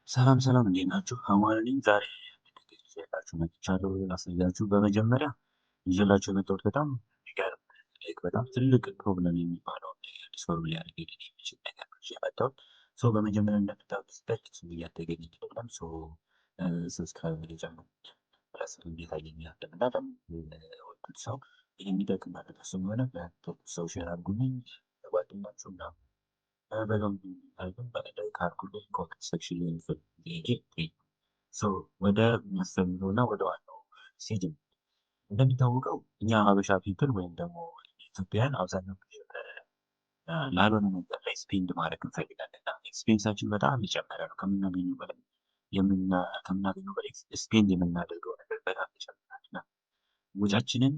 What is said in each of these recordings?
ሰላም ሰላም፣ እንዴት ናችሁ? አማን ነኝ። ዛሬ ይዤላችሁ መጥቻለሁ ላሳያችሁ። በመጀመሪያ ይዤላችሁ የመጣሁት በጣም የሚገርም፣ like በጣም ትልቅ problem የሚባለው solve ሊያደርግልን የሚችል ነገር ነው ይዤ የመጣሁት። So በመጀመሪያ እንደምታዩት በጭሱ እያደገኝ problem፣ so subscribe ጨምሩት፣ plus እንዴት ያለ እና ወዱት ሰው ይህ የሚጠቅም መረጃ ስለሆነ ሰው share አድርጉልኝ ለጓደኛችሁ ምናምን። በደንብ በቀጣይ አድርጉልኝ። Comment section ላይ የሚፈልጉ ጥያቄ። So ወደ የሚያስተምረው እና ወደ ዋናው ሲጅ፣ እንደሚታወቀው እኛ ሀበሻ people ወይም ደግሞ ኢትዮጵያን አብዛኛው ጊዜ ላልሆነ ነገር ላይ spend ማድረግ እንፈልጋለን እና expense ኣችን በጣም የጨመረ ነው። ከምናገኘው በላይ spend የምናደርገው ነገር በጣም ይጨምራል እና ወጫችንን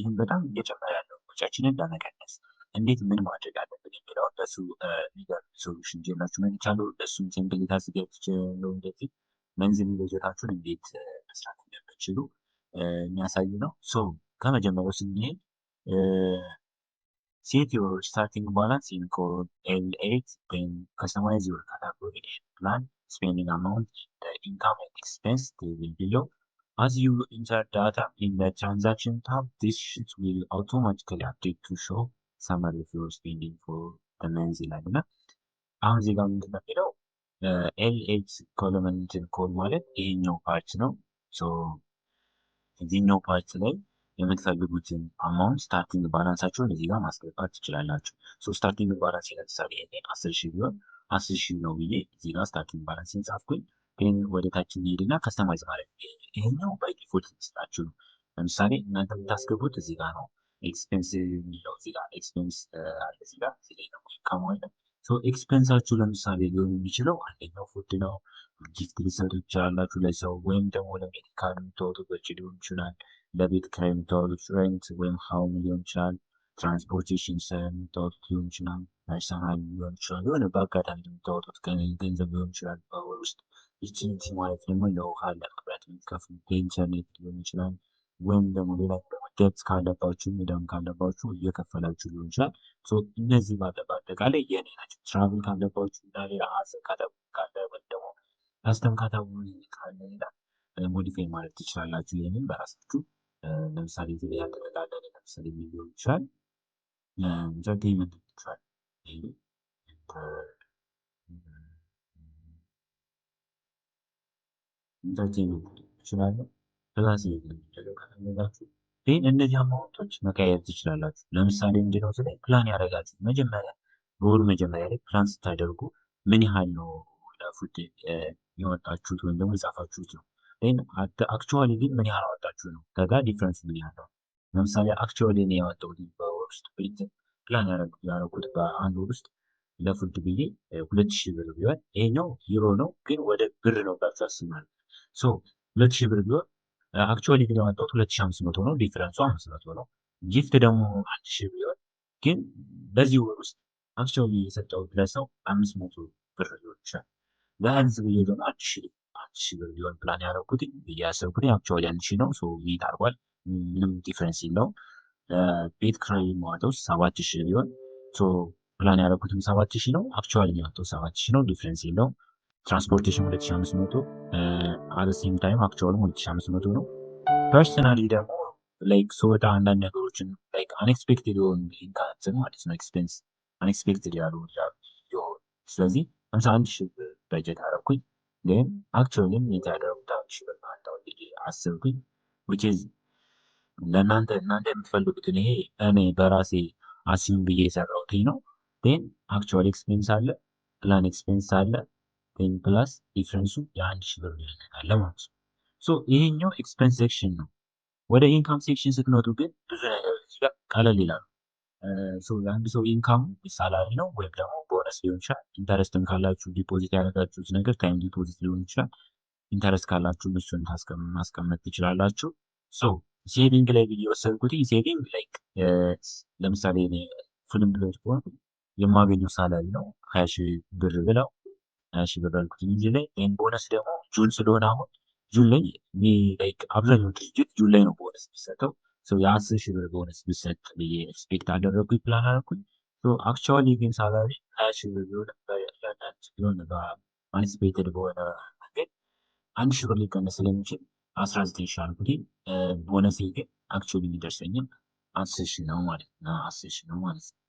ይህም በጣም እየጨመረ ያለው ወጫችንን ለመቀነስ እንዴት ምን ማድረግ አለብን የሚለውን ለሱ የሚገርም solution ይዤላችሁ መጥቻለሁ። ለእሱም template አዘጋጅቻለሁ። እንደዚህ monthly በጀታችሁን እንዴት መስራት እንደምትችሉ የሚያሳይ ነው። So ከመጀመሪያው ስንሄድ set your starting balance in column L8, then customize your category and plan spending amount in the income and expense table below. As you enter data in the transaction tab, this sheet will automatically update to show summary of your spending for the month ይላል። እና አሁን እዚህ ጋር ምንድን ነው የሚለው? L8 column እንትን col ማለት ይሄኛው part ነው። So እዚህኛው part ላይ የምትፈልጉትን amount starting balance ኣችሁን እዚህ ጋር ማስገባት ትችላላችሁ። So starting balance ለምሳሌ እኔ 10,000 ቢሆን 10,000 ነው ብዬ እዚህ ጋር starting balance ን ጻፍኩኝ። ግን ወደ ታች እንሄድና customize ማድረግ፣ ይሄኛው by default የሚሰጣችሁ ነው። ለምሳሌ እናንተ የምታስገቡት እዚህ ጋር ነው። Expense የሚለው እዚህ ጋር expense አለ፣ እዚህ ጋር፣ እዚህ ላይ ደግሞ income አለ። Expense ኣችሁ ለምሳሌ ሊሆን የሚችለው አንደኛው food ነው። Gift ሊሰጡ ትችላላችሁ ለሰው፣ ወይም ደግሞ ለ medical የምታወጡት ወጪ ሊሆን ይችላል። ለቤት ኪራይ የምታወጡት rent ወይም home ሊሆን ይችላል። Transportation የምታወጡት ሊሆን ይችላል። Personal ሊሆን ይችላል። የሆነ በአጋጣሚ የምታወጡት ገንዘብ ሊሆን ይችላል። በወር ውስጥ utility ማለት ደግሞ ለውሃ፣ ለመብራት የምትከፍሉት፣ ለኢንተርኔት ሊሆን ይችላል። ወይም ደግሞ ሌላ ደግሞ debt ካለባችሁ፣ ዕዳም ካለባችሁ እየከፈላችሁ ሊሆን ይችላል። እነዚህ በአጠቃላይ የኔ ናቸው። Travel ካለባችሁ እና ሌላ other category ካለ ወይም ደግሞ custom category ካለ ሌላ modify ማለት ትችላላችሁ። ይህንን በራሳችሁ ለምሳሌ እዚህ ላይ ያጠቃለለ ለምሳሌ ምን ሊሆን ይችላል? Entertainment ሊሆን ይችላል። Entertainment ሊሆን ይችላል። Plus ከፈለጋችሁ ይህን እነዚህ amount ኦች መቀየር ትችላላችሁ። ለምሳሌ ምንድነው ስለ ፕላን ያደረጋችሁ መጀመሪያ በወሩ መጀመሪያ ላይ ፕላን ስታደርጉ ምን ያህል ነው ለ food የወጣችሁት ወይም ደግሞ የጻፋችሁት ነው። Actually ግን ምን ያህል አወጣችሁ ነው። ከዛ difference ምን ያህል ነው። ለምሳሌ actually እኔ ያወጣሁት በወር ውስጥ ፕላን ያደረኩት በአንድ ወር ውስጥ ለ food ብዬ 2000 ብር ቢሆን፣ ይሄኛው ዩሮ ነው ግን ወደ ብር ነው ብላችሁ አስባለሁ። So 2000 ብር ቢሆን actually ግን ያወጣሁት 2500 ነው። Difference ኡ 500 ነው። Gift ደግሞ 1000 ቢሆን ግን በዚህ ወር ውስጥ actually የሰጠሁት ለሰው 500 ብር ሊሆን ይችላል። ለ health ብዬ ደግሞ 1000 ብር ሊሆን ፕላን ያደረኩት ብዬ ያሰብኩት actually 1000 ነው። So meet አድርጓል። ምንም difference የለውም። ቤት ኪራይ የማወጣው 7000 ቢሆን ፕላን ያደረኩትም 7000 ነው። Actually የሚወጣው 7000 ነው። Difference የለውም። Transportation 2500፣ at same time actually 2500 ነው። Personally ደግሞ like ስወጣ አንዳንድ ነገሮችን like unexpected የሆኑ income ማለት ነው፣ expense unexpected ያሉ የሆኑ፣ ስለዚህ 51,000 ብር በጀት አደረኩኝ። ግን actually meet ያደረኩት 1000 ብር አጣሁ ብዬ አሰብኩኝ። Which is ለእናንተ እናንተ የምትፈልጉትን፣ ይሄ እኔ በራሴ assume ብዬ የሰራሁት ነው። Then actual expense አለ፣ plan expense አለ፣ then plus difference ኡ የ1000 ብር ልዩነት አለ ማለት ነው። So ይሄኛው expense section ነው። ወደ income section ስትመጡ ግን ብዙ ነገሮች ጋር ቀለል ይላሉ። የአንድ ሰው income salary ነው ወይም ደግሞ ቦነስ ሊሆን ይችላል። Interest ም ካላችሁ deposit ያደረጋችሁት ነገር time deposit ሊሆን ይችላል። Interest ካላችሁ እሱን ማስቀመጥ ትችላላችሁ። So saving ላይ ብዬ የወሰድኩት saving like ለምሳሌ full employed ከሆንኩ የማገኘው salary ነው፣ 20,000 ብር ብለው 20,000 ብር አልኩት እዚህ ላይ። ቦነስ ደግሞ June ስለሆነ አሁን June ላይ like አብዛኛው ድርጅት June ላይ ነው ቦነስ የሚሰጠው። የ10,000 ብር ቦነስ ቢሰጥ ብዬ expect አደረግኩኝ፣ ፕላን አደረኩኝ። Actually ግን salary 20,000 ብር ቢሆን የሆነ Unexpected በሆነ መንገድ 1,000 ብር ሊቀነስ ስለሚችል 19,000 አልኩኝ። ቦነስ ግን actually የሚደርሰኝም 10,000 ነው ማለት ነው። 10,000 ነው ማለት ነው።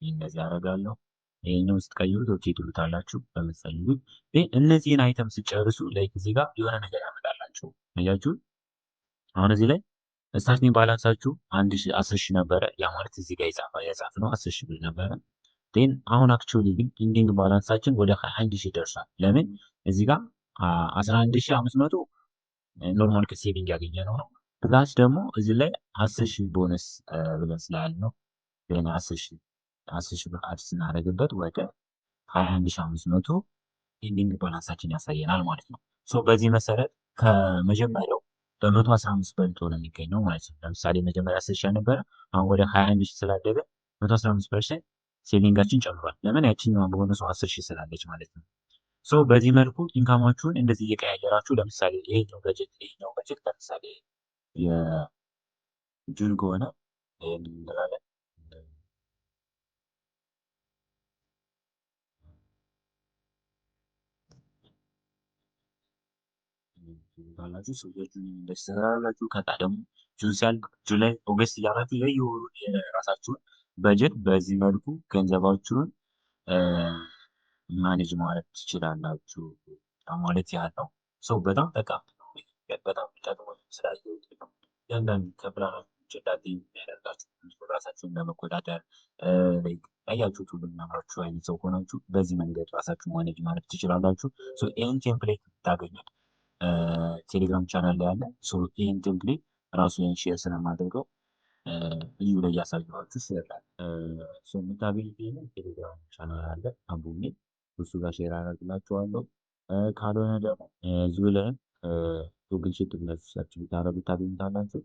ይህ እንደዚህ አደርጋለሁ። ይሄኛው ስትቀይሩት okay ትሉታላችሁ በምትፈልጉት። እነዚህን item ስጨርሱ like እዚህ ጋር የሆነ ነገር ያመጣላችሁ። አያችሁ፣ አሁን እዚህ ላይ starting balance ኣችሁ 10,000 ነበረ። ያ ማለት እዚህ ጋር የጻፍ ነው 10,000 ብር ነበረ። Then አሁን actually ግን ending balance ኣችን ወደ 21,000 ደርሷል። ለምን? እዚህ ጋር 11,500 normal ከ saving ያገኘ ነው፣ plus ደግሞ እዚህ ላይ 10,000 ቦነስ ብለን ስላል ነው ገና 10,000 ብር add ስናደርግበት ወደ 21,500 ending balance ኣችን ያሳየናል ማለት ነው። So በዚህ መሰረት ከመጀመሪያው በ115 በልጦ ነው የሚገኘው ማለት ነው። ለምሳሌ መጀመሪያ 10,000 ነበረ፣ አሁን ወደ 21,000 ስላደገ 115% saving ኣችን ጨምሯል። ለምን? ያችኛዋን ቦነሱ 10,000 ስላለች ማለት ነው። So በዚህ መልኩ income ኣችሁን እንደዚህ እየቀያየራችሁ፣ ለምሳሌ ይሄኛው በጀት ለምሳሌ የ June ከሆነ ይሄን እንላለን፣ ካላችሁ ሰዎቹን እንደዚህ ትሰራላችሁ። ከዛ ደግሞ June ሲያልቅ July፣ August እያላችሁ የየወሩ የራሳችሁን በጀት በዚህ መልኩ ገንዘባችሁን manage ማድረግ ትችላላችሁ ማለት ያህል ነው። So በጣም ጠቃሚ ነው። በጣም ጠቅሞ ስላየሁት ነው። እያንዳንዱ ከፕላናችሁ ውጭ እንዳትሄዱ የሚያደርጋችሁ፣ ራሳችሁን ለመቆጣጠር ያያችሁት ሁሉ የሚያምራችሁ አይነት ሰው ከሆናችሁ በዚህ መንገድ ራሳችሁን manage ማድረግ ትችላላችሁ። ይህን template የምታገኙት ቴሌግራም ቻናል ላይ አለ። ይህን template ራሱ share ስለማደርገው እዩ ላይ እያሳየኋችሁ share የምታገኙት ይህንን ቴሌግራም ቻናል አለ አቡሜ፣ እሱ ጋር share አደርግላችኋለሁ። ካልሆነ ደግሞ እዚሁ ላይ Google Sheet ብላችሁ search ብታደርጉ ታገኙታላችሁ።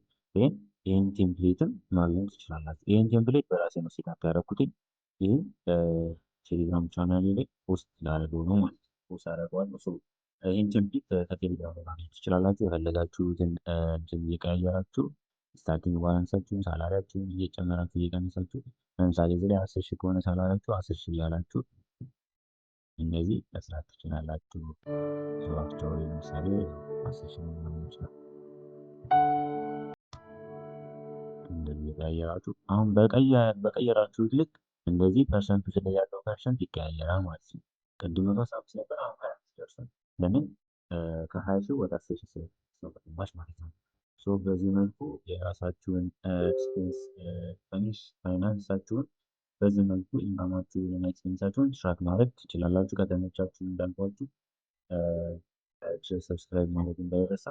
ይህን template ም ማግኘት ትችላላችሁ። ይህን template በራሴ ነው setup ያደረኩትኝ። ይህን ቴሌግራም ቻናል ላይ post ላደርገው ነው ማለት ነው። Post አደርገዋለሁ። ይህን template ከቴሌግራም ላይ ማግኘት ትችላላችሁ። የፈለጋችሁትን እንትን እየቀያየራችሁ starting balance ኣችሁን፣ salary ያችሁን እየጨመራችሁ እየቀነሳችሁ፣ ለምሳሌ እዚህ ላይ 10,000 ከሆነ salary ያችሁ 10,000 እያላችሁ እንደዚህ መስራት ትችላላችሁ። Actually ለምሳሌ 10,000 ነው ይችላል። እንደዚህ የቀያየራችሁ አሁን በቀየራችሁት ልክ እንደዚህ percent ኡ ላይ ያለው percent ይቀያየራል ማለት ነው። ቅድም 115 ነበር፣ አሁን 25 ደርሷል። ለምን? ከ20,000 ወደ 10,000 ስለደረሰ በግማሽ ማለት ነው። So በዚህ መልኩ የራሳችሁን expense finance ኣችሁን በዚህ መልኩ income ኣችሁን እና expense ኣችሁን track ማድረግ ትችላላችሁ። ከተመቻችሁ እንዳልኳችሁ subscribe ማድረግ እንዳይረሳ።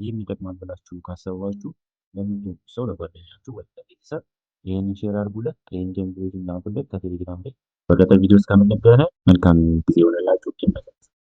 ይህም ይጠቅማል ብላችሁ ካሰባችሁ ለምትወዱት ሰው፣ ለጓደኛችሁ ወይ ለቤተሰብ ይህንን share አድርጉለት። ይህን template ላኩለት ከቴሌግራም ላይ። በቀጣይ ቪዲዮ እስከምንገናኝ መልካም ጊዜ ይሆንላችሁ።